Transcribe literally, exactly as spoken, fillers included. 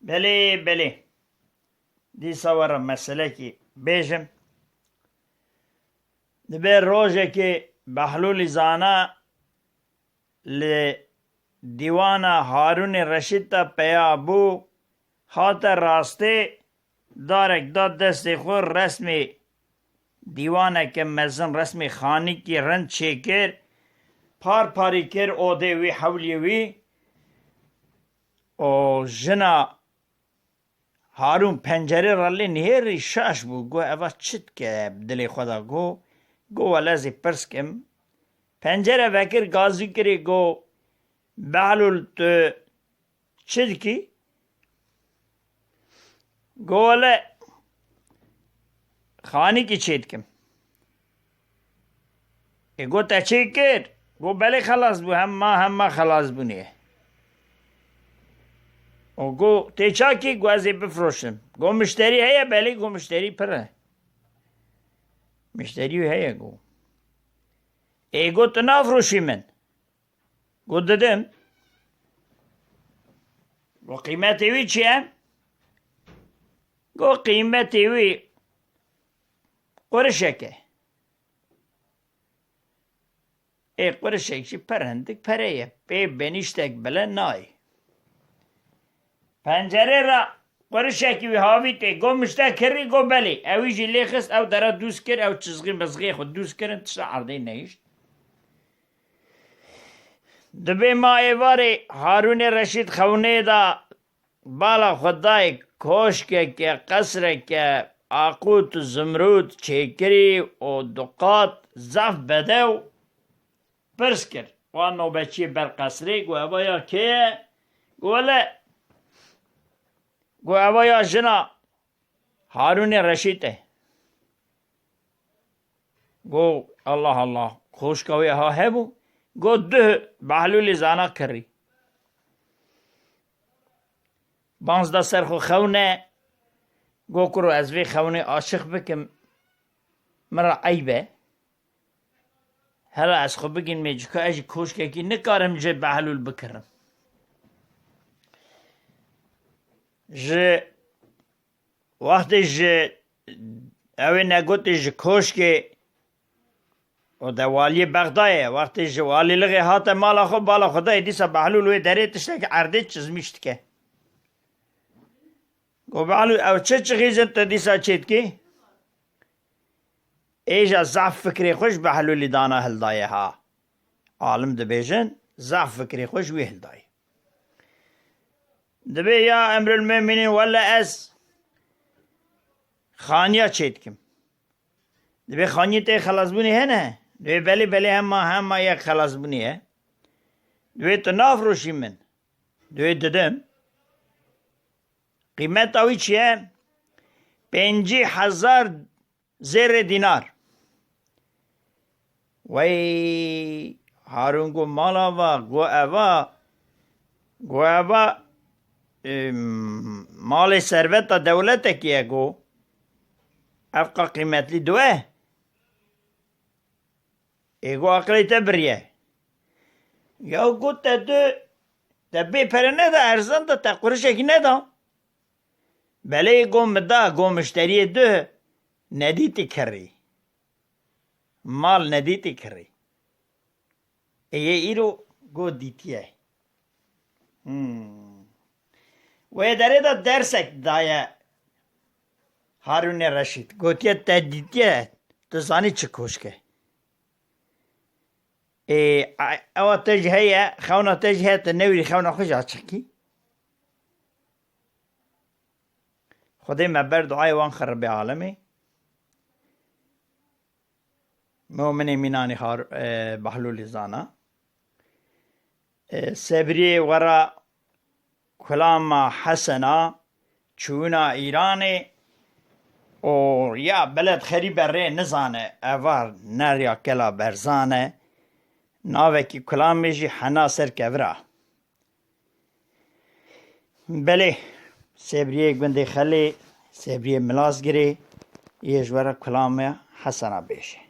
Belê, belê. Dîsa we re meselekî bêjim. Dibe rojekê Behlûlî Zana li dîwana Harûnê Reşîd de peya bû, hate rastê, darek da destê xwe, resmê dîwaneke mezin, resmê xanîkî rind çêkir, par parî kir odê wî, hewliyê wî û jina Harûn pencerê re lê nihêrî, şaş bû. Got, "Eva çi dike?" Bi dilê xwe de got. Got, "Wele ez ê pirs kim." Pencere vekir, gazî kirî, got, "Behlûl, tu çi dikî?" Got, "Wele xanîkî çê dikim." Ê, got, "Te çê kir?" Got, "Belê, xelas bû, hema, hema xelas bûnê." Û got, "Tê çakî?" Got, "Ez ê bifroşim." Got, "Mişterî heye?" "Belê." Got, "Mişterî pir e." Mişterî wî heye, got. Ê, got, "Tu nafroşî min?" Got, "Didim." Got, "Qîmetê wî çi ye?" Got, "Qîmetê wî qurişek e." Ê, qurişek jî pir hindik pere ye. Pê benîştek bile nayê. Pencerê re qurişekî wî havîtê. Got, "Mişte kirî?" Got, "Belê." Ewî jî lê xist, ew dere dûz kir, ew çizgî mizgê xwe dûz kirin, tişta erdê nehişt. Dibê ma êvarê Harûnê Reşîd xewnê de bala xwe dayê koşkeke, qesreke, aqut û zimrût çêkirî û duqat zaf bedew pirs kir. Wa nobetçiyê ber qesrê, got, "Eva ya kê ye?" Got, "Wele," got, "Eva ya jina Harûnê Reşîd e." Got, "Allah Allah, koşka wê ha hebû?" Got, "Duh Behlûlê Zana kirî." Banz da ser xwe xewne. Got, "Kuro, ez vê xewnê aşiq bikim, min re eyb e. Hela ez xwe bigînimê, çika ez jî koşkekî nikarim ji Behlûl bikirim." Ji wextê ji ew ê negotê ji koşkê û de waliyê Bexdayê, wextê ji walîlixê hate mala xwe, bala xwe dayê, dîsa Behlûl wê derê tiştekî erdê çizmîş dike. Got, "Behlûl, ew çi çixîzin tu dîsa çê dikî?" Êja zaf fikrê xwe ji Behlûlî Zana hildaye ha. Alim dibêjin, zaf fikrê xwe ji wî hildaye. Dibê, "Ya Emrul Mumînîn, wele ez xaniya çê dikim." Dibê, "Xaniyê te xelasbûnê hene?" Dibê, "Belê, belê, hema, hema yek xelasbûnê ye." Dibê, "Tu nafroşî min?" Dibê, "Didim." "Qîmeta wî çi ye?" "Pêncî hezar zêrê dînar." Wey, Harûn got, "Mala va, got eva, got eva, e, malê serveta dewletekî ye, got. Ev qa qîmetlî diwe?" Ê, got, "Aqilê te biriye." Ya got, "Te du, te bê pere neda, erzan da, te qurişekî neda?" "Belê," got, "min da, got, mişteriyê du nedîtî kirî. Mal nedîtî kirî." Ê, yê îro got dîtiye. Hmm. Wê derê de dersek daye Harûnê Reşîd. Gotiye, "Te dîtiye, tu zanî çi koşk e." Ê, a-, ewa te jî heye, xewna te jî heye, tu newîrî xewna xwe jî açiq kî. Xwedê me ber duayê wan xwe Rebê Alemê. Muminê mînanî Har-, e, Behlûlî Zana. E, Sebriyê wera kulama Hesena, çûna Îranê û ya beled xerîbe rê nizane, eva neriya Kela Berzan e. Navekî kulamê jî hena ser kevira. Belê, Sebriyê gundê Xelê, Sebriyê Milazgirê, yê ji we re kulama Hesena bêje.